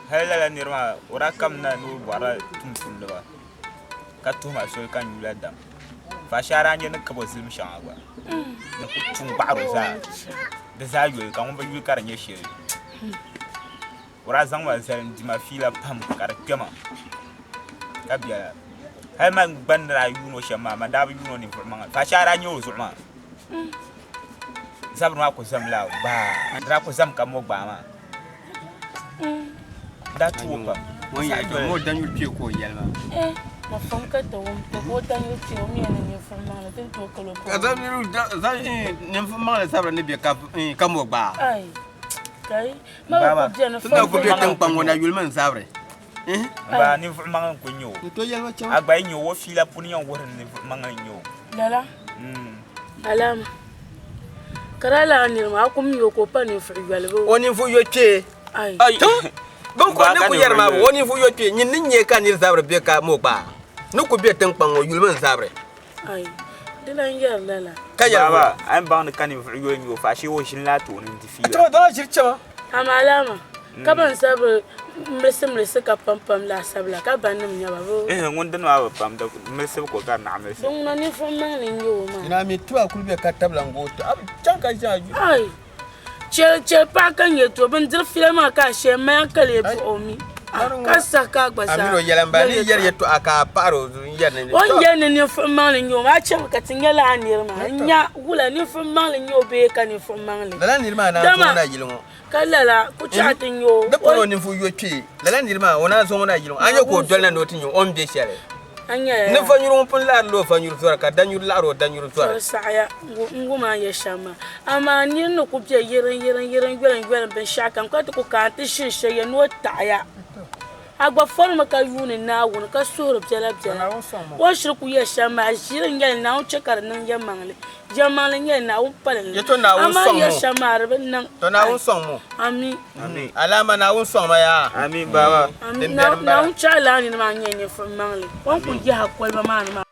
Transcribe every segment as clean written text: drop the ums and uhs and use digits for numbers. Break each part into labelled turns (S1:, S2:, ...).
S1: Hali lala nira maa o daa kamina ni o bɔrila tumtumdiba ka tuhi ma soli ka n nyula dam. Faashee a daa nya ni kabo zilim shɛŋa gba ni ku tu n-gbaɣiri o zaa. Di zaa yoli ka ŋun bi yuli ka di nyɛ shɛli. O daa zaŋ ma zali n-di ma fiila pam ka di kpe ma ka biɛla. Hali man gba ni daa yuuni o shɛm maa, man daa bi yuuni o ninvuɣ maŋa. Faashee a daa nya o zuɣu maa. Zabiri maa ku zamla gbaa. Di daa ku zam ka mo gbaa maa. N daa tu o pam.
S2: O ni yɛli o danyuli kpee ka o yɛli maa.
S3: Eh, ma fam ka ti wum to ka o danyuli kpee o mi ni ninvuɣ maŋli din tooi kali o
S2: Ka ninvuɣ maŋli zabiri ni be ka mo gbaa.
S3: Ai, kai, ma bi ku beni
S2: Ti na ku be tiŋkpaŋ ŋɔ na yuli mini zabiri.
S1: Ba ninvuɣ maŋli n-kuli nyɛ o. A gba yi nya o, o fiila puuni yɛn wuhiri ni ninvuɣ maŋli n-nyɛ o.
S3: Lala. Alama. Ka daa lala niri maa, a ku mi o ka o pa ninvuɣ yoli bee?
S2: O ninvuɣ yo kpee.
S3: Ai.
S2: Bɛ ni ku yɛri maa o ninvuɣ yo kpee. Nyin ni nya ka nir zabiri be ka mo gbaai ni ku be tiŋkpaŋ ŋɔ yuli mini zabiri.
S3: Ai, di lan yɛri lala.
S2: Ka yɛli
S1: Baaba, a ni baŋ ni ka ninvuɣ yoli n-nyɛ o, faashee o ʒinila a tooni n-di fiila.
S2: A chama dɔla ʒiri chama.
S3: Amaa alama, ka ban zabiri milisi milisi ka pampam laasabu la, ka bannim nya ba bɛ.
S1: Ɛhɛ, ŋun dini maa bi pam, di milisibu ko ka di naɣ milisi.
S3: Din ŋuna ninvuɣ maŋli n-nyɛ o maa.
S2: Nyina mi tiba kuli be ka tabila n-gooi ti a bi chaŋ ka ʒe a yuli.
S3: Ai, chɛli chɛli paɣa ka nyɛ to, bɛn diri fiila maa ka a shɛli maya ka lee buɣ o mi, ka sahi ka a gba
S2: zaa. A mini o yɛla m-bala, ni yɛri yɛtɔɣa ka a paɣir o zuɣu n-yɛri ni.
S3: O ni yɛli ni ninvuɣ maŋli n-nyɛ o maa, a chɛmi ka ti nya lala nir maa n-nya wula ninvuɣ maŋli n-nyɛ o bee ka ninvuɣ maŋli.
S2: Lala nir maa naan zaŋ o na yili ŋɔ.
S3: Ka lala ku chaɣ ti nya o.
S2: Di pala o ninvuɣ yo kpee. Lala nir maa, o naan zaŋ o na yili ŋɔ. A nya ka o doli na ni o ti nya o ni be shɛli. Ni vanyuri ŋun pun laɣiri la o vanyuri zɔra, ka danyuri laɣiri o danyuri zɔra.
S3: Di saɣiya n-wum a ni yɛli shɛm maa. Amaa nir ni ku be yiriŋyiriŋ yoliŋyoliŋ binshɛɣukam, ka ti ku kana nti ʒini shɛli ya ni o taɣiya. A gba forimi ka yuuni Naawuni ka suhiri biɛlabiɛla. O ni shiri ku yɛli shɛm maa, ʒiri n-nyɛ li, Naawuni chɛ ka di niŋ yɛlimaŋli. Yɛlimaŋli n-nyɛ li, Naawuni pali li. Amaa yɛli shɛm maa, di bi niŋ. Ami. Ami. Naawuni chɛ a lala nini maa n-nyɛ ninvuɣ maŋli. O ni ku yahi a koliba maa ni maa.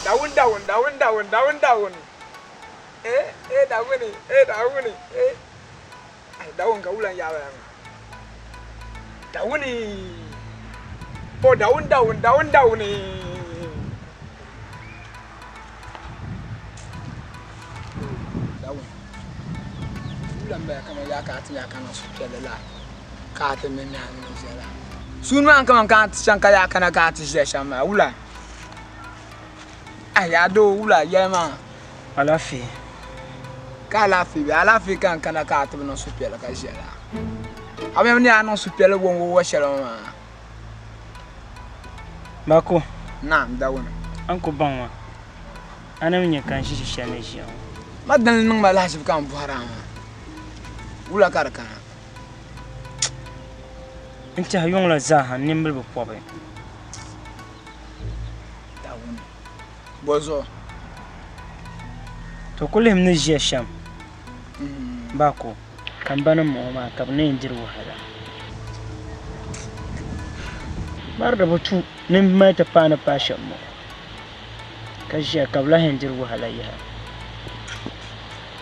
S4: Dawuni dawuni dawuni dawuni dawuni dawuni Eh eh dawuni eh dawuni eh Ai dawuni ka wula n-yaai bala maa Dawuni oh dawuni dawuni dawuni dawuni Dawuni wula m-bala kaman yaa ka a ti nya ka niŋ suhupiɛlli la ka a ti mini a ni ʒiya la Suuni maa kaman ka a ti chaŋ ka yaa kana ka a ti ʒiya shɛm maa wula Ai yaa doo wula yɛli maa.
S5: Alaafee.
S4: Ka alaafee be? Alaafee ka n kana ka a ti bi niŋ suhupiɛlli ka ʒiya la. A mi ni a niŋ suhupiɛlli wa n-wa shɛli ŋɔ maa.
S5: Bako.
S4: Naam, Dawuni.
S5: A ni ku baŋ ma, a ni mi nya ka n ʒi ʒi shɛli ni ʒiya ŋɔ.
S4: Ma dini niŋ ma lahiʒibu ka n bɔhiri a maa, wula ka di kana?
S5: N tɛha yuŋ la zaa ha n nimbili bi pɔbi.
S4: Dawuni. Bɔzuɣu?
S5: To ku lihim ni ʒiya shɛm Bako, ka m ba ni muɣi maa ka bɛ na yɛn diri wahala. Mari di bi tu ni m mali ti paai ni paai shɛm ŋɔ, ka ʒiya ka bɛ lahi yɛn diri wahala yaha.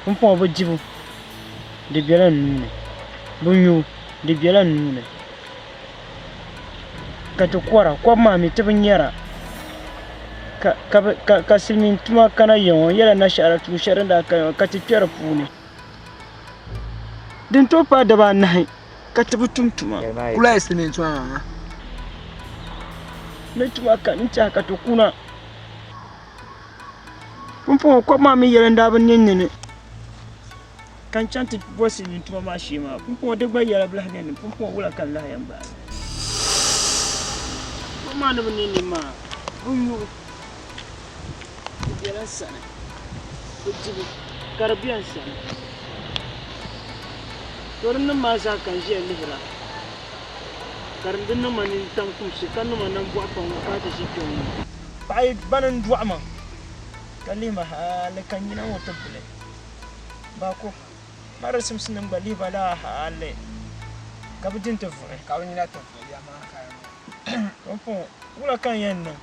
S5: Pumpɔŋɔ bɛ dibu di bela n nuu ni, bɛ nyubu di bela n nuu ni. Ka ti kɔra kɔbu maa mi ti bi nyara ka silimiin tuma kana ya ŋɔ n yɛla nashaara tuun shɛli din daa kana ŋɔ ka ti kpe di puuni din tooi paai daba anahi ka ti bi tum tuma.
S4: Kula silimiin tuma maa.
S5: Ni tuma ka n tɛha ka ti kuna. Pumpɔŋɔ kɔbu maa mi yɛla n daa bi ne n nini. Ka n chaŋ ti bo silimiin tuma maa shee maa, pumpɔŋɔ di gba yɛla bi lahi ne ni pumpɔŋɔ wula ka n lahi yɛn baai? Kom maa ni bi ne ni maa, bɛ nyubu di bela n sani, bɛ dibu ka di be n sani. To di nim maa zaa ka n ʒiya lihira. Ka di niŋ ma nintam kumsi ka niŋ ma nambɔɣu pam ŋɔ paai ti ʒi kpe ŋɔ. Paɣa yi bani n-dɔɣi ma ka lihi ma hali ka n nyina ŋɔ ti bili. Baako, ma di simsinim gba lihi ba laa hali ka bɛ di nti vuɣi.
S4: Ka bɛ nyina ti vuɣi ya maa ka di niŋ.
S5: Pumpɔŋɔ wula ka n yɛn niŋ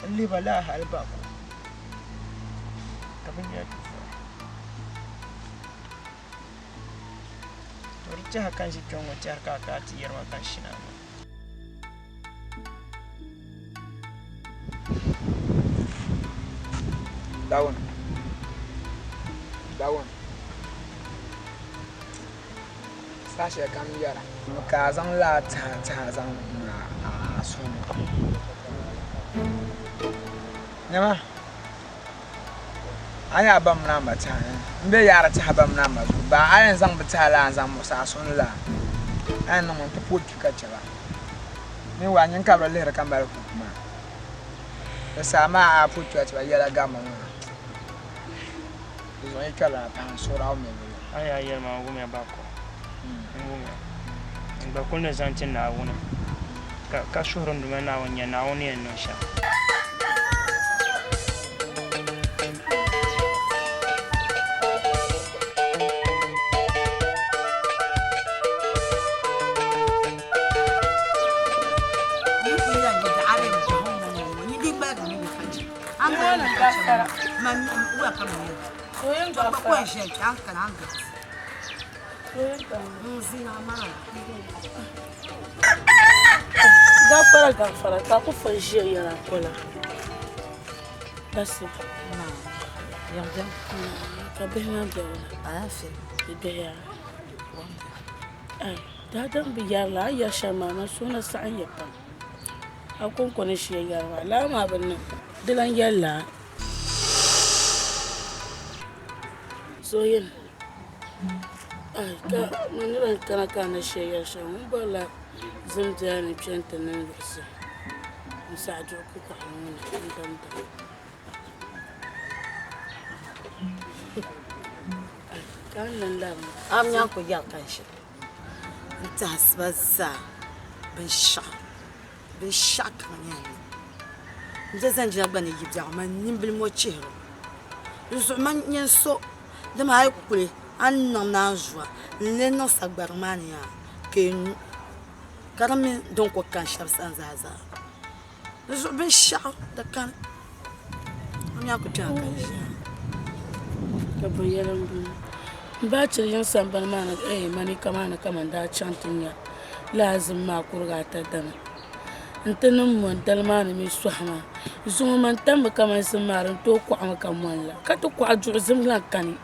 S5: n-lihi ba laa hali baako ka bɛ nyina ti vuɣi? To di tɛha ka n ʒi kpɛŋ ŋɔ tɛhiri ka a kana ti yɛri ma ka n shina maa.
S4: Dawuni, Dawuni, saha shɛli kam yɛra. Ka a zaŋ lala tɛha tɛha zaŋ niŋ a suhu ni. Nyama. A ni a ba mini a ma tɛha ni m be yaɣiri tɛha ba mini a ma zuɣu baa a yɛn zaŋ bɛ tɛha laa n-zaŋ muɣisi a suhu ni laa a yɛn niŋmi nti pooi kpi ka chɛ ba. Meanwhile nyini ka bɛ di lihiri ka mali hope maa. Di saha maa a pooi kpi ka chɛ ba yɛla gamba maa. Di zuɣu yi kpɛrila pahi n suhiri a o mɛbu yɛla.
S5: A yaa yɛli ma n wumya baako, n wumya. N gba kul ni zaŋ ti Naawuni, ka suhiri n Duuma Naawuni nya Naawuni ni yɛn niŋ shɛm.
S3: Gafara gafara ka ku fa ʒiya yɛra kola basi ka bihi maa bɛ wula bi biɛhiya daadam bi yɛrila a ni yɛri shɛm maa man suhu ni saɣim ya pam a kɔŋko ni ʒiya yɛri maa lala maa bi niŋ di lan yɛlila Suhuyini ka man ni lan kana ka a ni ʒiya yɛri shɛm ŋun bɔrila zim biɛla ni kpe nti niŋ luɣisi n-saɣi duɣu kukɔɣili ŋɔ ni n-damda. Ka a ni lan labimi.
S6: A mi a ku yɛri ka n ʒi n-tɛhi asiba zaa binshɛɣu binshɛɣu kam nyɛla ni n be zanjina gba ni yi biɛɣu man nimbili ŋɔ chihiri o. Di zuɣu man nyɛ n so dama a yi kuli a ni niŋ naanzua n-lee niŋ sagbariŋ maa ni yaa ka yi nyu ka di mini din ku kani shɛba sani zaa zaa. Di zuɣu binshɛɣu di kani a mi a ku kpɛma ka n ʒiya.
S3: Ka bɔ yɛla m-bɔŋɔ m ba chiri yiŋ sambani maa ni eeh manika maa ni ka man daa chaŋ ti nya lala zim maa kuriga ata dama n-ti niŋ mɔni dali maa ni mi sɔhi maa zuŋɔ man tammi kaman zim maa din tooi kɔɣimi ka mɔni la ka ti kɔɣi duɣu zim lan kani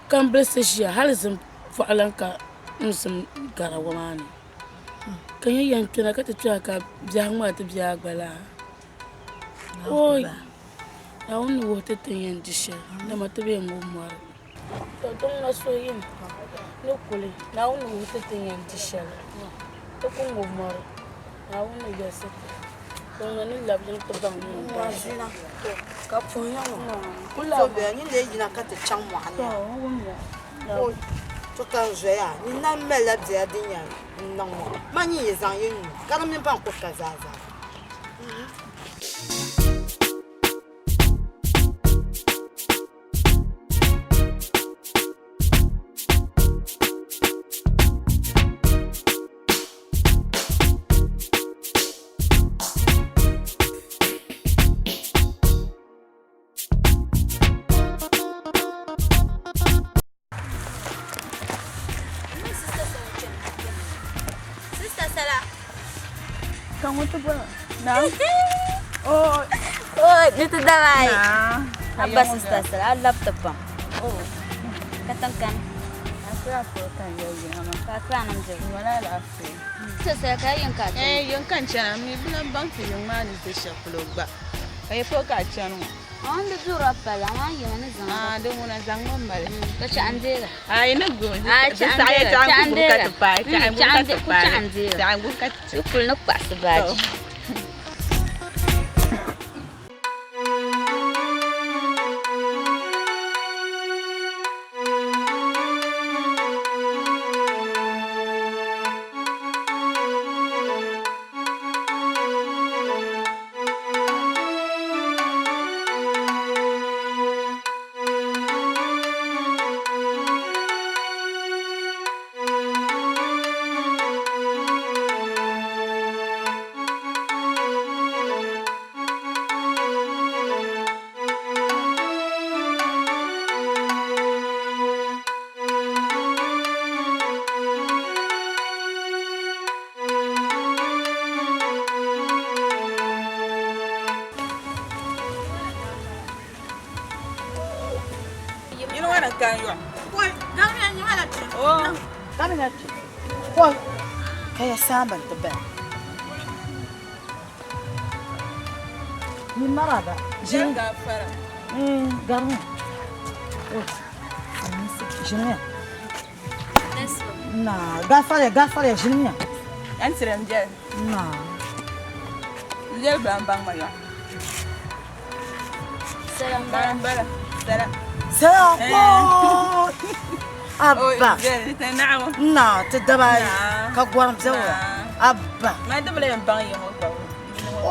S3: ka m bilisi ʒiya hali zim pɔɣu lan ka n zim garawa maa ni ka n yi yɛn kpɛna ka ti kpɛna ka biɛhigu maa ti be a gba laa ooi Naawuni ni wuhi ti ti ni yɛn di shɛli dama ti bi yɛn ŋubi mɔri. To din ŋɔ suhuyini ni kuli Naawuni ni wuhi ti ti ni yɛn di shɛli ti ku ŋubi mɔri Naawuni ni yɛlisi ti din ŋɔ ni labi yiŋ ti baŋ ni yɛn daa shɛli.
S6: Ka puhi ya ŋɔ so bɛ nyin lee yina ka ti chaŋ mɔɣu ni ya to ka n zoya nyin na malila biɛla din yɛn niŋ ŋɔ man nyin yi zaŋ yi nuu ka di mini ban ku ka zaa zaa.
S3: Ka ŋun ti bɔra na
S7: Oh, ni ti dabai. Abba sister sala, a love ti pam. Ka tiŋ kani. Ka akra nim diri. Sister sala ka yin ka chana.
S8: Eh, yin kan chana. Mi bilan baŋ ti yiŋ maa ni ʒe shɛli polo gba. Ka yi polo ka a chani ŋɔ.
S7: Ɔn di duura pala, amaa yina ni zaŋ.
S8: Ah, di ŋuna zaŋmi mali.
S7: Ka chaɣa n deega.
S8: Ah, yi ni gbubi.
S7: Ah, chaɣa n deega.
S8: Chaɣa n deega. Chaɣa n
S7: Chaɣa
S8: deega.
S7: ku chaɣa n deega.
S8: Chaɣa n gbubi ka ti
S7: Ti kuli ni kpaɣisi baaji.
S8: Kan yɔ.
S6: Koi, gariya nyɛma la kpe. Kamina kpe. Koi, ka ya saamba n-ti bala. Ni maraba. Ʒini. Gariya. Oi, ʒiniya. Na, gafariya, gafariya, ʒiniya.
S8: An tiri n biɛli.
S6: Na.
S8: N biɛli bila n baŋ ma yɔ.
S7: Salam
S8: bala. Bala. Salam.
S6: Salam. Abba. Na, ti daba ka gɔrim bɛ wula. Abba.
S8: Ma dibila yɛn baŋ yi ŋɔ gba.
S6: O.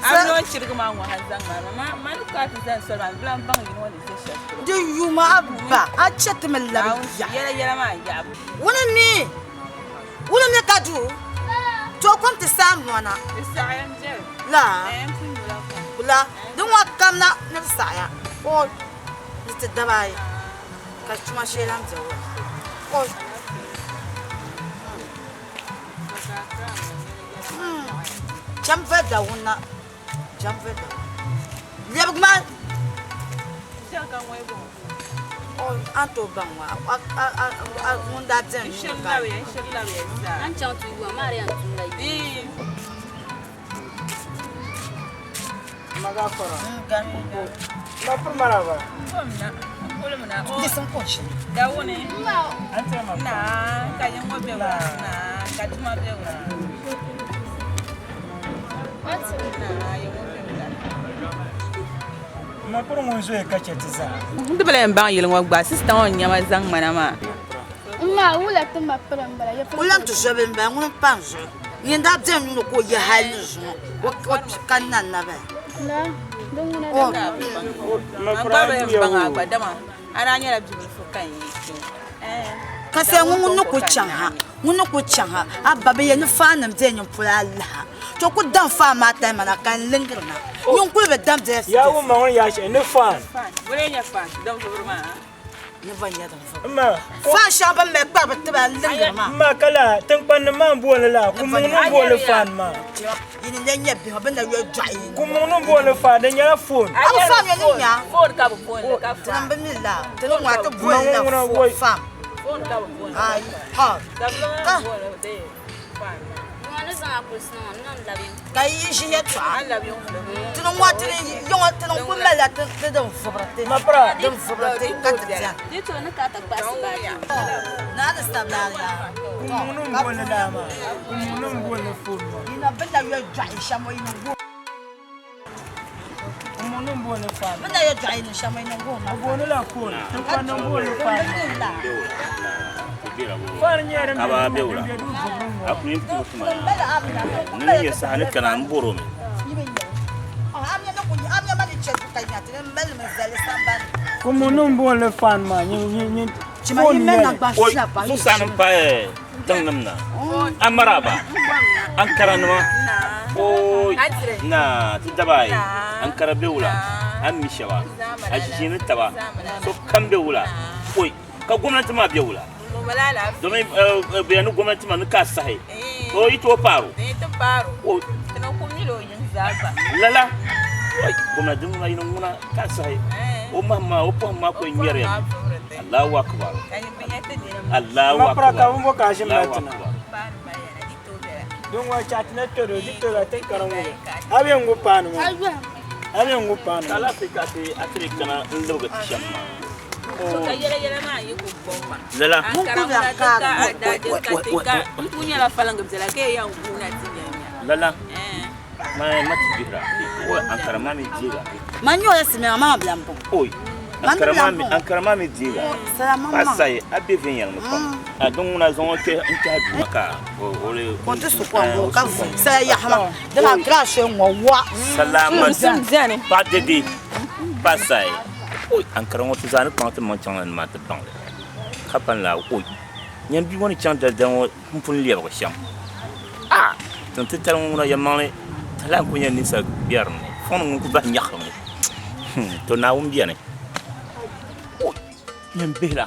S8: A ni chirigi maa ŋɔ ha zaŋ maa ma ma ni ka ti zani soli maa bila n baŋ yi ŋɔ ni ʒe shɛli polo.
S6: Di yuma abba a chɛ ti mi labi ya.
S8: Yɛla yɛla maa yaɣibu.
S6: Wuni mi wuni mi ka du to kom ti saam mɔna.
S8: Di saɣaya n biɛli.
S6: La.
S8: N pun nyula kom.
S6: La di ŋɔ kam na ni di saɣaya o ni ti daba ayi ka tuma shee lan bɛ wula. O. Cham vali da wuna cham vali da lɛbigi maa a ni tooi baŋ ŋɔ ŋun daa beni
S7: A ni chaŋ ti yuwa maa di yɛn tumla yuma.
S8: N ti bi lahi baŋ yili ŋɔ gba sista ŋɔ n-nyɛ ma zaŋ ma na maa.
S9: M ma, wula ti ma piri m-bala?
S6: O lan ti zɔbili m-bala, ŋuni m-pa n zuɣu. Nyin daa beni yuuni ka o ye hali ni zuŋɔ, o ka n na na bala.
S9: Naa, di ŋuna
S6: O.
S8: Man gba bi yɛn baŋ a gba dama a daa nyɛla bibilifu ka n yi kpe.
S6: Ka sai ŋun ŋun ni ku chaŋ ha, ŋun ni ku chaŋ ha, a ba bi yɛn ni faanim bɛ nyin polo a laha. To ku dam faan maa tali ma na ka n liŋgiri na. Nyin kuli bi dam bɛ
S5: Yaa wumma ŋun yaa shɛli ni faan.
S8: Bɔ lee nyɛ faan? Din vubiri maa?
S6: Ni va nyɛ din vubiri.
S5: M ma,
S6: Faan shɛŋa bɛ ni mali kpari bɛ tiba n-liŋgiri maa.
S5: M ma ka laa tiŋkpannim maa m-booni laa, Kumuŋ ni m-booni faan maa.
S6: Yi ni lee nyɛ bihi ŋɔ, bɛ ni na yoli dɔɣi yi.
S5: Kumuŋ ni m-booni faan, di nyɛla foon.
S6: A bi faan yoli ni nya?
S8: Foon ka bɛ booni li ka faan.
S6: Tinim bi mi laa, ti ni ŋɔ ti booni la faan.
S8: Foon ka bɛ booni li.
S6: Ayi, ha.
S8: Dabili maa m-booni li faan maa.
S7: Ŋɔ ni zaŋ a kulisi na ŋɔ, n niŋ labi yiŋ.
S6: Ka yi ʒi yɛtɔɣa. Ti ni ŋɔ ti yiŋɔ ti ni kuli malila ti din vubiri ti din vubiri ti ka ti bɛni.
S7: Di tooi ni ka ti kpaɣisi baaji.
S6: Naa ni sabila yaa.
S5: Kumuŋ ni m-booni laa maa. Kumuŋ ni m-booni foon maa.
S6: Yi na bɛ na yoli dɔɣi shɛm o yi ni gu.
S5: Kumuŋ ni m-booni faan
S6: Bɛ na yoli dɔɣi ni shɛm o yi ni gu.
S5: Bɛ booni la foon. Tiŋkpannim booni faan maa. Faan nyɛla din
S1: Aba
S5: be
S1: be wula.
S5: din be duu vubiri ŋɔ.
S1: A kuli puhi tuma ni ni nyɛ saha ni kana n bɔro mi.
S5: Kumuŋ ni m-booni li faan maa nyin foon n-nyɛ li.
S1: Oi, zuɣusaa ni m-pahi tiŋnim na. Amaraba, Ankaranima, oi, naa, ti daba ayi, Ankara be wula, a ni mi shɛba, a ʒiʒiini taba, sokam be wula, oi, ka gomnanti maa be wula. Domin bɛ yɛn ni gomnanti maa ni ka a sahi, o yi tooi paari o. Lala, oi, gomna din ŋuna yini ŋuna ka a sahi, o mahim maa, o pɔhim maa kuli ŋmɛriya mi. Allahu akbar. Allahu
S5: Ma pira
S1: akbar.
S5: ka bɛ bo ka a ʒim
S1: Allahu
S5: la ti na.
S1: akbar.
S5: Din ŋɔ chaɣ ti na kpɛri o, di kpɛri a tiŋkara ŋɔ ni. A bɛ n-gu paani ŋɔ. A bɛ n-gu paani
S1: Ka
S5: ŋɔ.
S1: alaafee ka a ti kana n-libigi ti shɛm maa.
S8: So ka yɛla yɛla maa yi ku gbɔŋ ma.
S1: Lala.
S8: Ankara ŋuna ti ka a daaje ka ti ka n ku nyɛla faliŋgi biɛla ka yi yɛn guuna ti nya nya.
S1: Lala. Ma ma ti bihira. Oi, Ankara maa mi deega.
S6: Man nyɛ o la simia maa bila m-bɔŋ.
S1: Oi, Ankara maa mi Ankara maa mi deega.
S6: Salama
S1: Pa sayi a be viɛnyɛliŋgi pam. A din ŋuna zaŋ o kpɛhi n kpɛhi duu ka o le.
S6: Ka o ti su kom o ka vu sala yaɣima di maa grass ŋɔ wa.
S1: Salama paɣa dede pa sayi. Oi, Ankara ŋɔ ti zaa ni kpaŋ ti maŋ chaŋ la ni maa ti baŋ li. Ka pani laa oi, nyam bia ŋɔ ni chaŋ dali dali ŋɔ m pun lɛbigi shɛm. A! Tiŋ titali ŋɔ ŋuna yɛlimaŋli talahi n-kuli nyɛ ninsal biɛri ni fɔŋ ni ŋun kuli bahi nyaɣisim ni. To Naawuni beni. Oi! Nyam bihi la,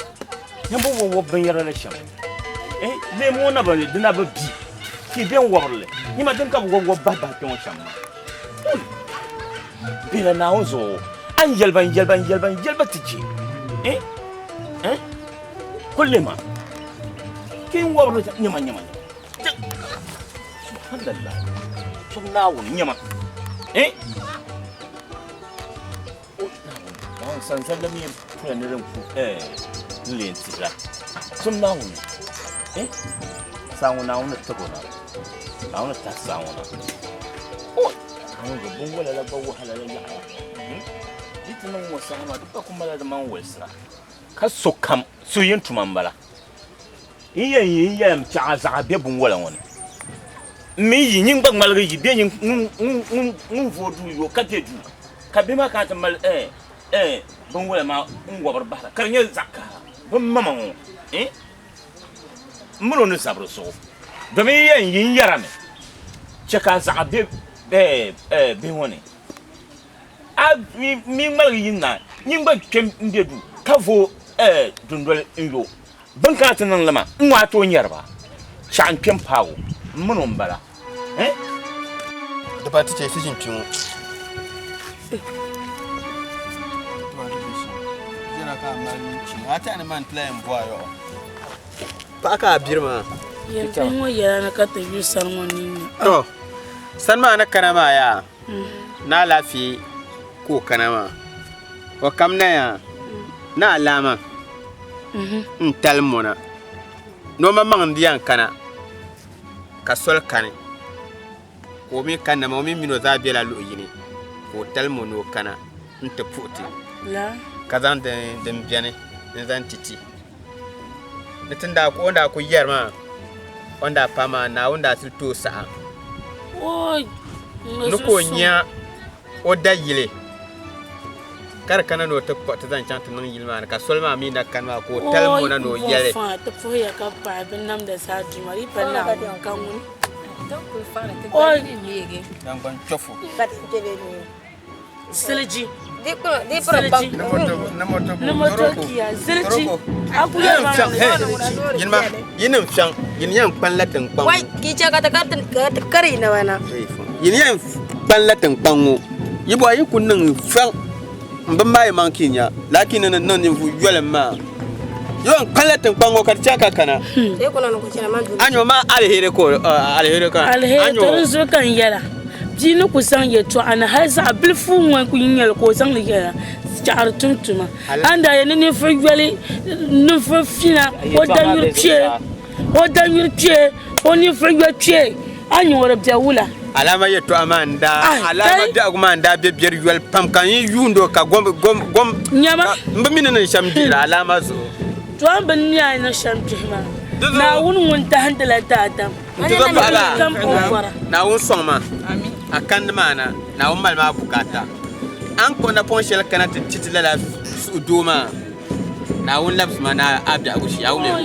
S1: nyam bɛ wɔbi wɔbi binyɛra la shɛm. Eh, leemu ŋɔ na bi, di na bi bi. Tihi beni wɔbiri li. Nyama din ka bɛ wɔbi wɔbi bahi bahi kpe ŋɔ shɛm maa. Oi! Bihi la Naawuni zuɣu, a ni yɛli ba n-yɛli ba n-yɛli ba n-yɛli ba ti je. Eh!
S10: Eh? Kuli ma. Kin wabri nyama nyama. Subhanallah. Sum Naawuni nyama. Eh? Naawuni sanzali mi pula ni din ku eh n leen tihira. Sum Naawuni. Eh? Saaŋɔ Naawuni tibo na. Naawuni tahi saaŋɔ na. O Naawuni ga binwala la gba wahala la yaɣaya. Di ti niŋ ŋɔ saha maa di gba ku mala di maŋ wolisira. Ka sokam so yɛn tuma m-bala. N yɛn yi n yɛlim kpɛɣa zaɣa be binwala ŋɔ ni. M mi yi nyin gba ŋmaligi yi be nyin ŋun vooi duu yo ka be duu, ka bihi maa kana ti mali binwala maa n-wɔbiri bahira ka di nyɛ zaɣ kaha. Bɛ mama ŋɔ m min o ni zabiri zuɣu, domi n yɛn yi n yɛrimi chɛ ka a zaɣa be bihi ŋɔ ni. A mi ŋmaligi yi na, nyin gba kpe m-be duu ka vooi dundoli n-yo. Bɛ ni kana ti niŋ li maa, n ŋɔ a tooi nyari ba. Chaɣ n-kpe m-paag o, m min o m-bala. Eh?
S2: Di pa ti chɛ ti ʒini kpe ŋɔ. Paɣa ka a biri maa.
S3: Yɛlibihi ŋɔ yɛla ni ka ti yuli sani ŋɔ ninni.
S2: To, sani maa ni kana maa yaa, ni alaafee ka o kana maa. O kam na yaa, ni alaama n talim o na ni o maŋmaŋ n di yɛn kana ka soli kani ka o mi kanna maa o mi mini o zaa bela luɣ yini ka o talim o ni o kana n ti puhi ti ka zaŋ din beni n zaŋ ti ti. Ni ti ni daa o ni daa kuli yɛri maa o ni daa paai maa Naawuni daa ti ti o saha ni ka o nya o da yili ka di kana ni o ti kpuɣi ti zaŋ chaŋ ti niŋ yili maa ni ka soli maa mi na kani maa ka o talim o na ni o yɛli.
S3: Ti puhiya ka paɣi binnamda zaa Duuma di yi pa Naawuni ka ŋuni. Siliji. Siliji. Ni motokiya. Siliji. A ku yɛli maa ni siliji.
S2: Yinima, yinim fiɛŋ, yin yɛn kpanila tiŋkpaŋ ŋɔ.
S7: Wai, ki chɛ ka ti kari yi naba na.
S2: Yin yɛn kpanila tiŋkpaŋ ŋɔ. Yi bɔhi yi ku niŋ fiɛŋ m bini maa yi maŋ ki nya laa ki ni ni niŋ ninvuɣ yolim maa. Yi yɛn kpanila tiŋkpaŋ ŋɔ ka di chɛ ka kana. A nyo maa aliheri ka aliheri ka.
S3: Aliheri to di zuɣu ka n yɛla. Bia ni ku zaŋ yɛtɔɣa ni hal zaɣ bilifu ŋ-ŋɔ n-kul nyɛ li ka o zaŋ li yɛla chaɣiri tumtuma. A ni daa yɛli ni ninvuɣ yoli ninvuɣ fina o danyuri kpee, o danyuri kpee, o ninvuɣ yo kpee, a ni ŋɔ di be wula?
S2: Alaama yɛtɔɣa maa n-daa, alaama biɛhigu maa n-daa be biɛri yoli pam ka n yi yuund o ka gom, gom, gom,
S3: Nyama.
S2: m bi mi ni niŋ shɛm dihiri alaama zuɣu.
S3: To a ni bi mi a ni niŋ shɛm kpihi maa, Naawuni ŋun dahindila daadam.
S2: N ti zo paɣaba, Naawuni sɔŋ ma, a kandi maa na, Naawuni mali ma a bukaata. A ni kpuɣi napɔŋ shɛli kana ti ti ti lala suhudoo maa, Naawuni labisi ma na a biɛhigu shee, a wum ya?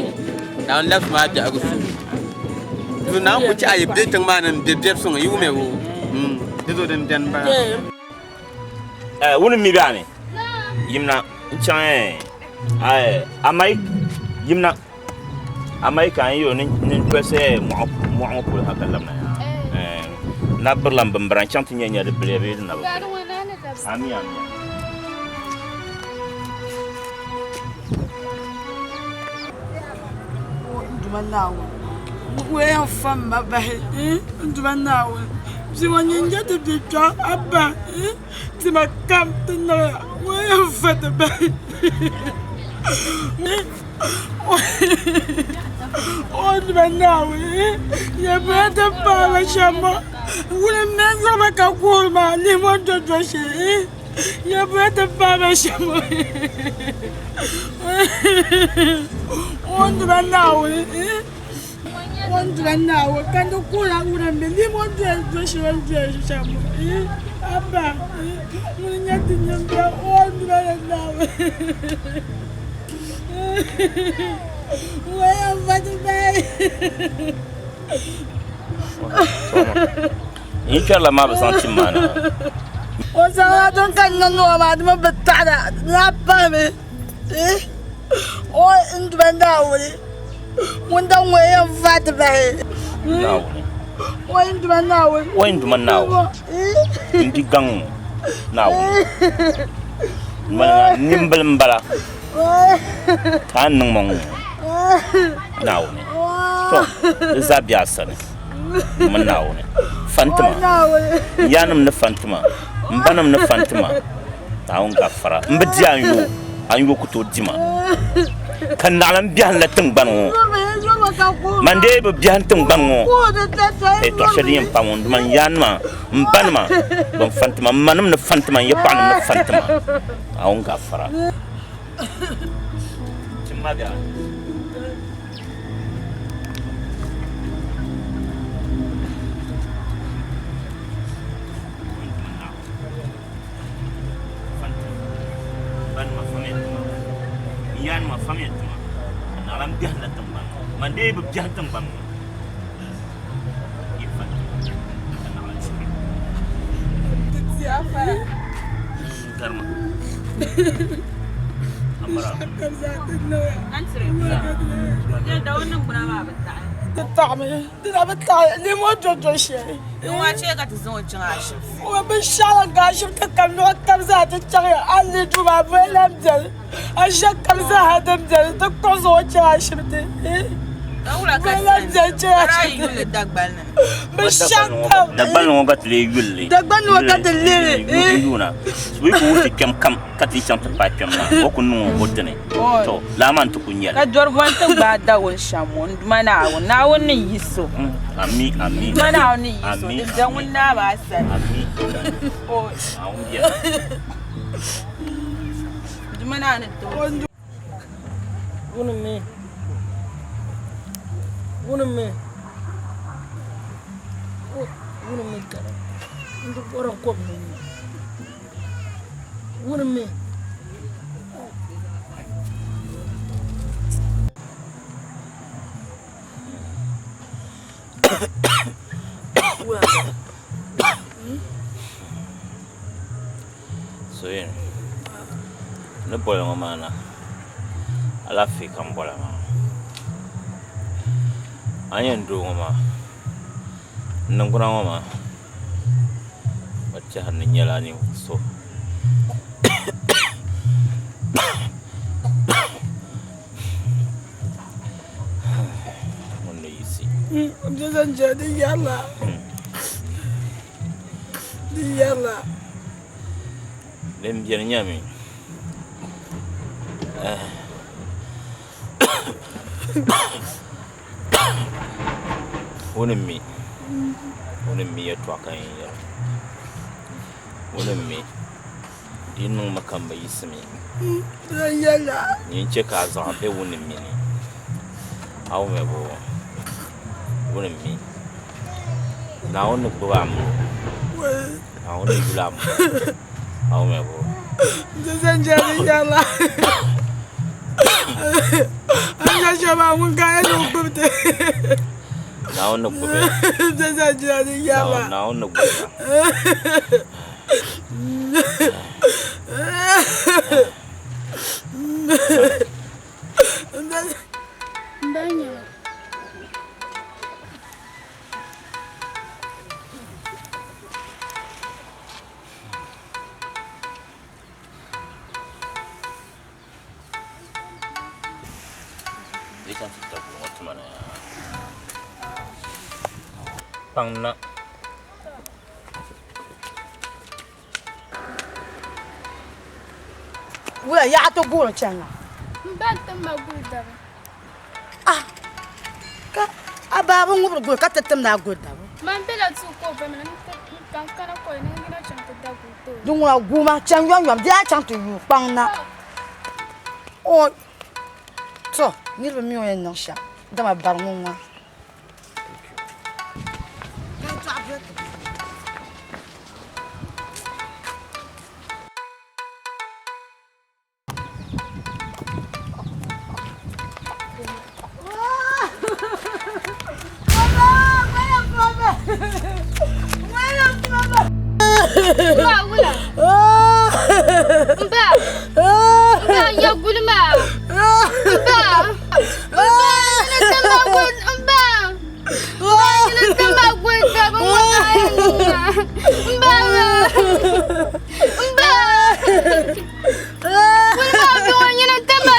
S2: Naawuni labisi ma a biɛhigu shee. Di zuɣu Naawuni ku chɛ a yi be tiŋ maa ni m-be biɛri suŋ, yi wum ya boo? Di zuɣu din beni m-bala.
S10: Wuni mi be a ni? Yimna n-chaŋ amai yimna. Amaa ka n yi o ni n dolisi mɔɣu ŋɔ polo ha ka labina yaa n na birila m bimbira n-chaŋ ti nya nya di biliya bee di na bi bili. Amii amii.
S6: N Duuma Naawuni, ŋun yɛn fa m ma bahi, n Duuma Naawuni, bia ŋɔ nyin je ti bia kpiɔŋ a ba tima kam ti niŋya, ŋun yɛn fa ti bahi. O Duuma Naawuni, yɛlimaŋli ti paai ba shɛm ŋɔ, wuni m-me n-yuri ba ka guhiri maa lihi ŋɔ ni do do shee, yɛlimaŋli ti paai ba shɛm ŋɔ. O Duuma Naawuni, o Duuma Naawuni, ka ni kuhira wuni m-me lihi ŋɔ ni do do shee ni do shɛm ŋɔ. Abba, ŋuni n-nyɛ ti nyimbiɛɣu, o Duuma Naawuni.
S10: N yi kpɛrila maa bi zaŋ tim maa na.
S6: O zaŋla din ka niŋ o maa di mi bi taɣira di lahi pahimi o n duba Naawuni ŋun daŋ ŋɔ yɛn vaai ti bahi
S10: Naawuni
S6: o n duba Naawuni
S10: o n duba Naawuni n di gaŋ ŋɔ Naawuni nimbil m-bala. Ka a ni niŋ ma ŋɔ Naawuni. To, di zaa be a sani. N mini Naawuni. Fantima. N yaanima ni fantima. M banima ni fantima. Naawuni gafara. M bi di a n yo, a n yo ku tooi di ma. Ka naɣila m biɛhim la tiŋgbani ŋɔ. Man dee bi biɛhim tiŋgbani ŋɔ. Yɛtɔɣ shɛli din yɛn pa ŋɔ, n yaanima, m banima bɛn fantima, m manim ni fantima, n yɛkpaɣinim ni fantima. Naawuni gafara. Timmaga. Banima famiya tima. N yaanima famiya tima. Ka naɣila m biɛhim la tiŋgbani ŋɔ. Man dee bi biɛhim tiŋgbani ŋɔ. Yi fa tima. Ka naɣila chihi. Garima. Amara.
S3: Ti taɣimi. Ti na bi taɣi nimo do do shɛli.
S8: N waa chɛ ka ti zaŋ o chaŋ ashibiti.
S3: O binshɛɣu la ka ashibiti kam luɣa kam zaa ti chaŋya a ni lihi duu maa boli lan beni a ʒe kam zaa ha din beni ti kpuɣi zaŋ o chaŋ ashibiti.
S8: Ka wula ka
S3: Boli lan beni chaŋ
S8: ka daa yi
S3: ashibiti.
S8: yuli Dagbani ni.
S3: Binshɛɣu kam.
S10: Dagbani ŋɔ ka ti lee yuli li.
S3: Dagbani ŋɔ ka ti lihiri.
S10: N yuuna. So yi ku wuhi ti kpɛm kam ka ti yi chaŋ ti paai kpɛm maa o ku niŋ o dini. To laa maa n-ti ku nyɛli.
S8: Ka dɔri bɔni ti gbaai Dawuni shɛm ŋɔ, n Duuma Naawuni, Naawuni ni yi so.
S10: Ami, ami.
S8: N Duuma Naawuni ni yi so,
S10: Ami,
S8: din be ŋun naa maa sani.
S10: Ami.
S8: O.
S10: Naawuni biɛla.
S8: N Duuma Naawuni ni ti o.
S5: Ŋuni mi? Ŋuni mi? Ŋuni mi ka n di bɔri kom ni nyu? Ŋuni mi?
S10: Soyini ni boli ŋɔ maa na alaafee ka n bola maa a ni yɛn doo ŋɔ maa n niŋgbuna ŋɔ maa Ba tɛha ni nyɛla ninvuɣ so ŋun ni yiɣisi. Din beni nyɛmi O ni mi o ni mi yɛltɔɣa ka n yɛn yɛli o ni mi di yi niŋmi ka m bi yiɣisimi nyin chɛ ka a zaɣ be o ni mi ni a wumya boo o ni mi Naawuni ni gbubi a mini o Naawuni ni yuli a mini o a wumya boo. Naawuni ni gbubi a. Naawuni ni gbubi a. Kpaŋ na.
S6: Wula yaɣa ti guuri chani la?
S9: M ba n-tim ma guli daba.
S6: Ah, ka a baaba ŋubiri guli ka ti timdi a guli daba.
S9: Man bela tuu ka o ba mi na ka n kana kɔli ni n yina chaŋ ti da guli ti o.
S6: Di ŋuna guuma chaŋ yomyom di yaa chaŋ ti yuui kpaŋ na. O, to niriba mi o yɛn niŋ shɛm dama bari ŋun ŋɔ.
S9: Ba wula. Ba. Ba ya gulma. Ba. Ba ni tamba gul ba. Ba ni tamba gul da ba mo Ba. Ba. Gulma bi wani ni tamba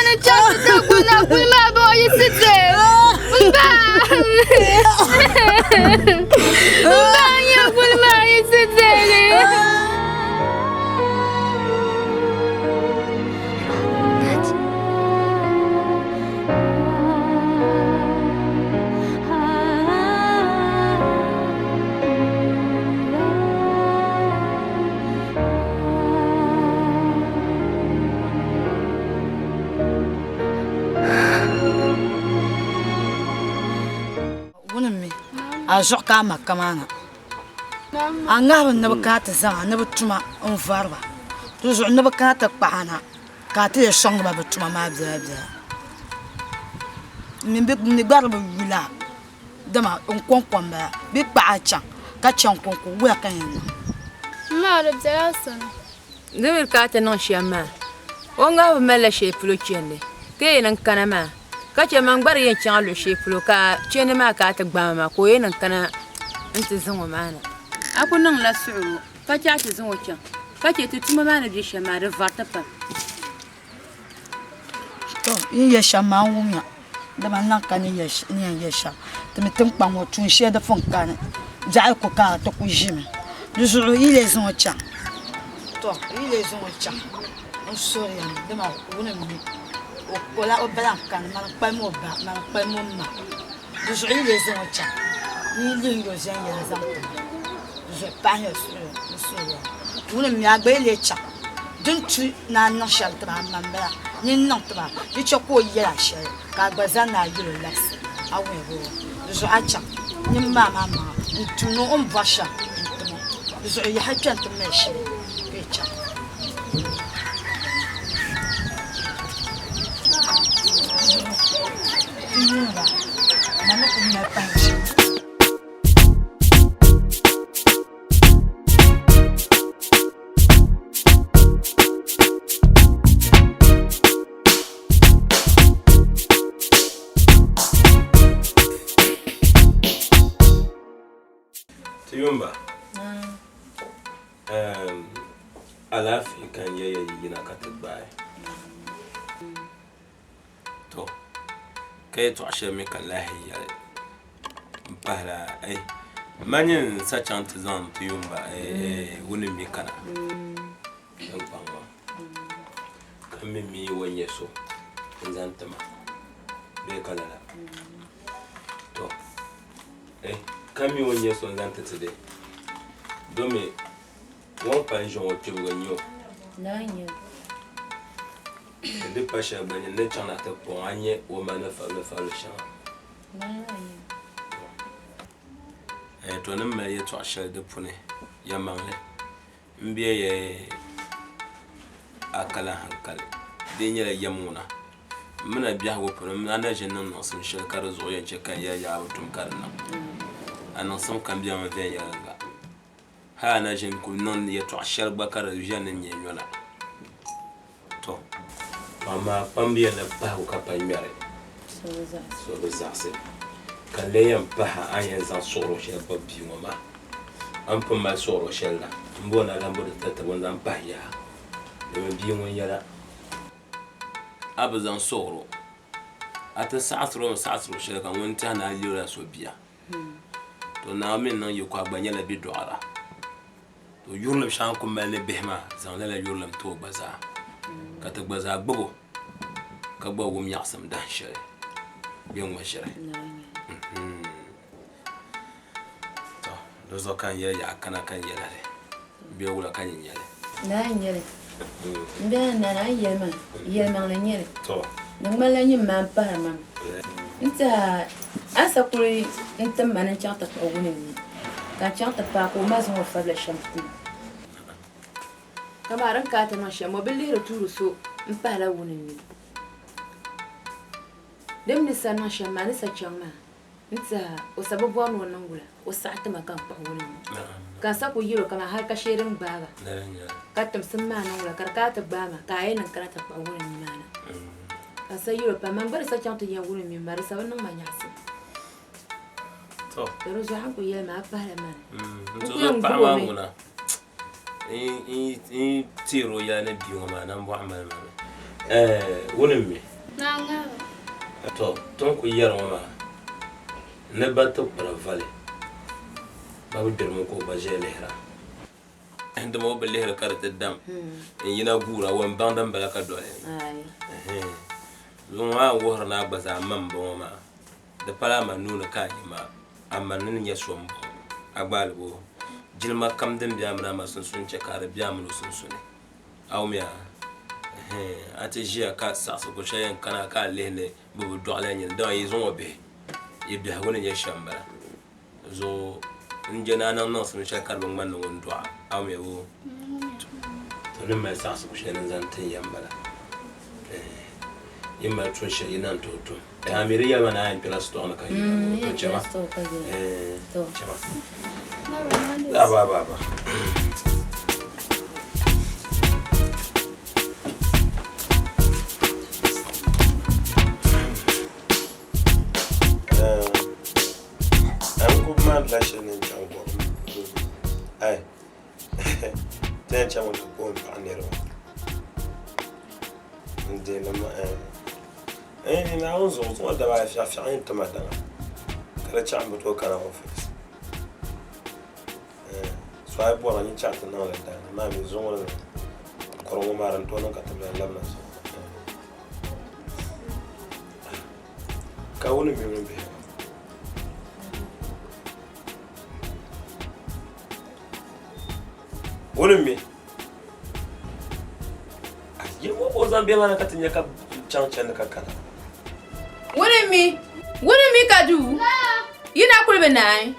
S6: A zuɣu ka a ma kamaana. A ŋahibu ni bi kana ti zaŋ a ni bi tuma n-vari ba. Di zuɣu ni bi kana ti kpahi a na ka a ti lee sɔŋdi ba bɛ tuma maa biɛlabiɛla. M mi gba di bi yuli a dama n kɔŋko m-bala. Bɛ kpahi a chaŋ ka chaŋ kɔŋko wula ka yɛn niŋ?
S9: M ma, di bela a sani.
S11: Di mi ka a ti niŋ shɛm maa, o ŋahibu malila shɛli polo chandi ka yɛn niŋ kana maa, ka chɛ man gba di yɛn chaŋ luɣ shɛli polo ka chandi maa ka a ti gbaai ma maa, ka o yɛn niŋ kana nti zaŋ o maa na. A ku niŋla suɣilo ka chɛ a ti zaŋ o chaŋ, ka chɛ ti tuma maa ni be shɛm maa, di vari ti pam.
S6: To yi ni yɛli shɛm maa n wumya, dama n niŋ ka ni yɛn yɛli shɛm. Ti mi tiŋkpaŋ ŋɔ tuun shɛli di pun kani, biɛɣu ku ka ti ku ʒimi. Di zuɣu yi lee zaŋ o chaŋ, to yi lee zaŋ o chaŋ n suhiri ya mi, dama wuni m-mi o bala n-kani, mani n-kpalim o ba, mani n-kpalim o ma. Di zuɣu yi lee zaŋ o chaŋ ni yi lihi o viɛnyɛla zaŋ ti ma. Di zuɣu pahiya suɣulo n suhiri ya. Ŋuni m-mi a gba yi lee chaŋ din tu ni a niŋ shɛli ti ba, a ma m-bala ni n niŋ ti ba, di chɛ ka o yɛl a shɛli ka a gba zani ni a yɛl o labisi a wuhi boo. Di zuɣu a chaŋ ni m ma maa maŋa n-tu ni o ni bɔri shɛm n-tim o. Di zuɣu yaha kpe nti mali shili ka yi chaŋ.
S2: Ti yumba, alaafee ka n yɛya yi yina ka ti gbaai. To, ka yɛtɔɣ shɛli mi ka n lahi yɛli m-pahila ai ma nyin sa chaŋ ti zaŋ ti yumba wuni mi kana tiŋkpaŋ ŋɔ ka m mi mi o ni nyɛ so n-zaŋ ti ma bee ka lala. To, ka mi o ni nyɛ so n-zaŋ ti ti di domi ŋɔ pa n-ʒi ŋɔ kpibiga n-nyɛ o. Di pa shɛli gba nyini ni chaŋ na ti kpuɣi a ni nya o ma ni fabili fabili shɛŋa. To ni mali yɛtɔɣ shɛli di puuni yɛlimaŋli m-be ya a kala hankali di nyɛla yɛm ŋuna m mi na biɛhigu puuni a na ʒi n-niŋ niŋsim shɛli ka di zuɣu yɛn chɛ ka n yɛli yaa bi tum ka di niŋ a niŋsim kam bemi viɛnyɛliŋga. Hal a na ʒini kul niŋ yɛtɔɣ shɛli gba ka di ʒiɛm ni nyɛ nyɔna. Tɔ! Amaa kpamba yɛn ni pahigu ka pa ŋmɛri, so bi zaɣisi. Ka n lee yɛn pahi a ni yɛn zaŋ suɣiro shɛli gbubi bia ŋɔ maa. A ni pun mali suɣiro shɛli la, m-bo ni a lan bo di tatabo n-zaŋ pahi yaha, domin bia ŋun yɛla. A bi zaŋ suɣiro, a ti saɣisir o mi saɣisiro shɛli ka ŋun tɛhi ni a leela so bia. To Naawuni mi ni niŋ yiko a gba nyɛla bidɔɣira. To yurilim shɛŋa ku mali ni bihi maa, zaŋ lala yurilim ti o gba zaa, ka ti gba zaa gbib o ka gba wum nyaɣisim dahin shɛli bɛ ŋɔ ʒiri. To di zuɣu ka n yɛli yaɣa kana ka n yɛli li bee wula ka nyin nyɛli?
S11: Naa n-nyɛli. M bela n nani a ni yɛli maa, yɛlimaŋli n-nyɛli. Di ŋmanila nyin maa m-pahiri ma mi. N tɛha a ni sa kuli n-tim ma ni n chaŋ ti kpuɣi wuni n-ni, ka n chaŋ ti paai ka o ma zaŋ o fabila shɛm ti ma. Kaman di ni kana ti niŋ shɛm, o bi lihiri tuuri so m-pahila wuni n-ni. Di mi ni sa niŋ shɛm maa, ni sa chaŋ maa. N tɛha o sa bi bɔri ni o niŋ wula, o saɣi ti ma ka n kpuɣi wuni ŋɔ. Ka n sa kuli yɛl o kaman hal ka shee din gbaai ba, ka timsim maa niŋ wula ka di kana ti gbaai ma ka a yi niŋ kana ti kpuɣi wuni ŋɔ maa na. Ka n sa yɛl o pam, man gba di sa chaŋ ti yɛn wuni mini ma, di sa bi niŋ ma nyaɣisim. To di zuɣu a ni kuli yɛli ma a pahila ma ni.
S2: N ku yɛn gbubi o mi. N teeri o yɛla ni bia ŋɔ maa nambɔɣu mali ma mi. Wuni m-mi? Tɔ! Ti ni kuli yɛri ŋɔ maa, ni ba ti kpira vali, ba bi gbirimi ka o gba ʒiya lihira. Dama o bi lihiri ka di ti dam n-yina guura, o ni baŋ din bala ka doli. Zuŋɔ maa n-wuhiri ni a gba zaa ma m-bɔŋɔ maa. Di pala a ma nuu ni ka a yi maa, a ma ni ni nyɛ so m-bɔŋɔ. A gba alibo jilima kam din be a mini a ma sunsuuni chɛ ka di be a mini o sunsuuni. A wumya? Ɛhɛn, a ti ʒiya ka saɣisigu shɛli yɛn kana ka a lihi ni bɛ bi dɔɣi la nyini, dama yi zaŋ o bihi, yi biɛhigu ni nyɛ shɛm m-bala.
S12: Zuɣu n je ni a niŋ niŋsim shɛli ka di bi ŋmani ni ŋun dɔɣi a mi o. To ni mali saɣisigu shɛli ni n-zaŋ tin ya m-bala. Yi mali tuun shɛli yi na n-tooi tum. A mi di yɛli ma ni a yɛn kpɛla sitɔɣu ni ka yi to chama. Chama. Aba aba aba.
S13: N ku maanila shɛli ni n chaŋ gɔrim ai ti yɛn chaŋmi ti puhi m-paɣi niriba n deei ma Naawuni zuɣu zuŋɔ daba ayi fiɛɣu fiɛɣu yɛn ti ma daŋa ka di chaɣim bi tooi kana ofiisi so a yi bɔra nyin chaɣ ti niŋli daani maa mi zuŋɔ ni kɔri ŋɔ maa din tooi niŋ ka ti lahi labina zuŋɔ Ka wuni mi mini bihi Wuni mi Yi ŋɔ o zaŋ bihi maa na ka ti nya ka chaŋ chandi ka kana.
S11: Wuni mi wuni mi ka duu yi na kuli bi naai.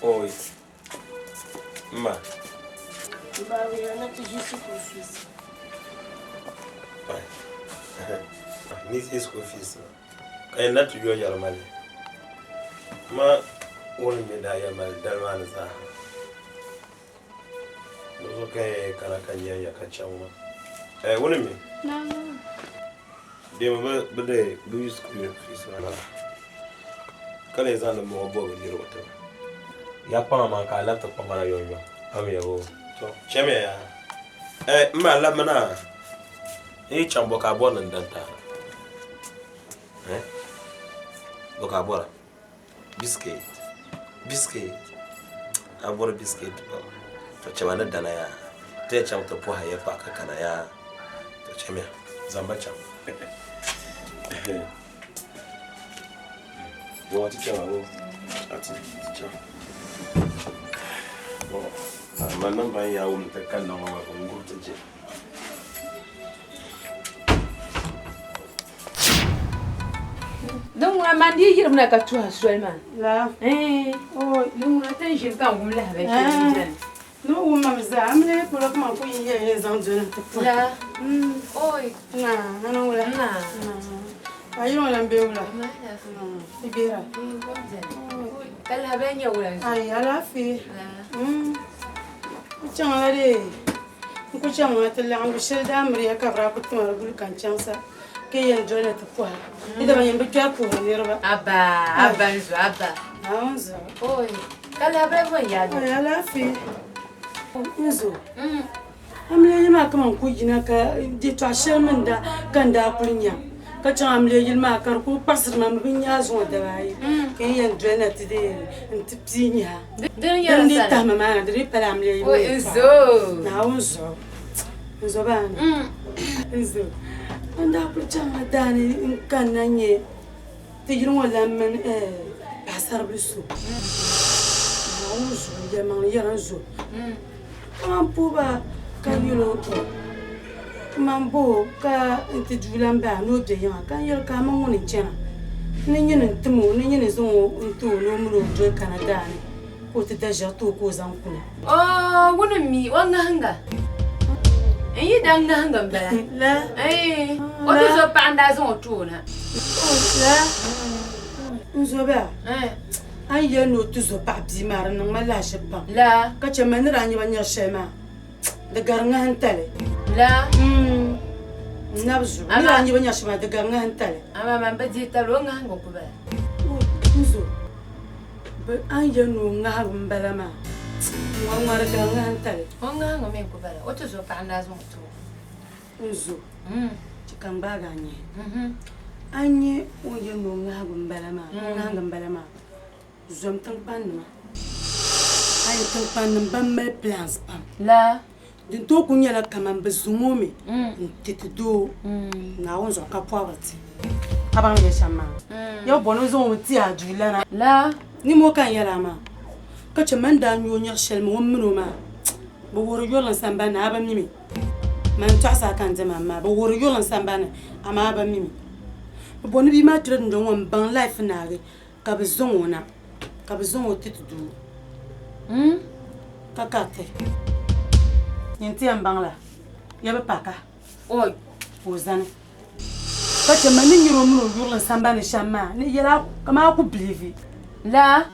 S13: Oi, ma.
S3: Baba ya na ti ʒi school fees.
S13: Ni ʒi school fees ma. Ka yɛn na ti yo yɛri mali. Ma ŋuni mi daa yɛli mali dali maa ni zaa. Di zuɣu ka yɛn kana ka nya ya ka chaŋ maa. Eh, ŋuni mi? Bɛ mi bi dee bɛ yi school fees maa na ka lee zaŋdi mɔɣu bɔbi bɛ niriba tiba.
S12: Ya kpaŋa maa ka a labi ti kpaŋ ma na yomyom.
S13: Amiya o. To, chamiya yaa. Eh, m ma labimi na.
S12: N yi chaŋ bɔ ka a bɔri ni n dan taai? Eh? Bɔ ka a bɔra? Biscuit. Biscuit. A bɔri biscuit pam. To chama ni dana yaa. Ti yɛn chaŋ ti pɔha ya kpahi ka kana yaa. To chamiya. Zamba chaŋ.
S13: Bɔŋɔ ti chama o. A ti chaŋ. Bɔŋɔ. A ma niŋ ban yaa wum ti kanna ŋɔ maa ka n gubi ti je.
S11: Din ŋuna man dii yirimina ka tuhi soli maa. La. Din ŋuna ti ni ʒini ka n wum lahabali shɛli n beni.
S6: Ni o wum ma mi zaa, a mi lee polo kaman ku yi yɛn yɛn zaŋ doli nti puhi.
S11: La. Oi.
S6: Naa, a niŋ wula?
S11: Naa.
S6: Ka yi ŋɔ lan be wula? Di bera.
S11: Ka lahabali nyɛ wula zuɣu?
S6: Ayi, alaafee. N chaŋla dee. N ku chaŋ maa ti laɣingu shɛli daa miriya ka bɛ daa ku ti ma di guli ka n chaŋ sa ka yi yɛn doli ni ti pɔha. Yi dama yɛn bi kpɛri puhiri niriba.
S11: Abba, abba n zo, abba.
S6: Naawuni zuɣu.
S11: Oi, ka lahabali bɔ n-yaa doli?
S6: Oi, alaafee. N zo. Amiliya yili maa kaman ku yina ka yɛtɔɣ shɛli mi n-daa ka n daa kuli nya ka chaŋ amiliya yili maa ka di kuli kpaɣisiri ma mi bɛ nya zuŋɔ daba ayi ka yi yɛn doli na ti dee nti pii nyaha. Din dii tahima maa na di dii pala amiliya yili ŋɔ yɛltɔɣa. Naawuni zuɣu n zo baa ni n zo n daa kuli chaŋla daani n-kanna nya ti yili ŋɔ lan mini paɣisaribila so. Naawuni zuɣu yɛlimaŋli yɛra n zo kaman puhi ba ka yɛl o tɔ man bo o ka n ti duu lan bahi ni o be yiŋa ka n yɛli ka a mini ŋuni n-chana n ni nyini n-tim o n ni nyini n-zaŋ o n-ti o ni o mini o doli kana daa ni ka o ti da ʒiɛɣu ti o ka o zaŋ kuna.
S11: Oo, ŋuni m-mi o ŋahiŋga. N yi da ŋahiŋga m-bala.
S6: La.
S11: Ɛɛn, o ti zo paɣa n-daa zaŋ o ti o na.
S6: La. N zo ba. A ni yɛli ni o ti zo paɣa bia maa, di niŋ ma lahiʒibu pam.
S11: La.
S6: Ka chɛ ma ni daa nya ba nyari shɛli maa. Di gari ŋahintali.
S11: La.
S6: N nabi zuɣu. Ni daa nyɛ bi nya shɛm maa, di gari ŋahintali.
S11: Amaa man bi dihi tabili o ŋahingu n-ku bala.
S6: N zo, bɛ a ni yɛli ni o ŋahigu m-bala maa, ŋɔ ŋɔ di gari ŋahintali.
S11: O ŋahingu mi n-ku bala. O ti zo paɣa n-daa zaŋ o ti o.
S6: N zo, chɛ ka n gbaagi a nyahi. A ni nya o ni yɛli ni o ŋahigu m-bala maa, o ŋahiŋgi m-bala maa. Zom tiŋkpannima. A yi tiŋkpannim ban mali plans pam.
S11: La.
S6: Din tooi kuli nyɛla kaman bɛ zaŋ o mi n-ti ti doo Naawuni zuɣu ka pɔbiri ti. A baŋ ni yɛli shɛm maa? Ya bɔ ni o zaŋ o mi ti a duu lana.
S11: La.
S6: Nimo ka n yɛli a maa. Ka chɛ man daa nyu o nyaɣ shɛli mi o min o maa, bɛ wuhiri yurilim sambani ni, a bi mi mi. Man tɔɣisi a ka n diɛma maa, bɛ wuhiri yurilim sambani ni, amaa a bi mi mi. Bɛ bo ni bia maa kpɛri dundɔŋ ŋɔ m-baŋ life naagi ka bɛ zaŋ o na, ka bɛ zaŋ o ti ti doo ka kariti. Nyin ti yɛn baŋ la, ya bi paaka. Oi, ka o zani ka chɛ ma ni nyari o mini o yurilim sambani shɛm maa ni yɛl a kaman a ku biliivi.
S11: La.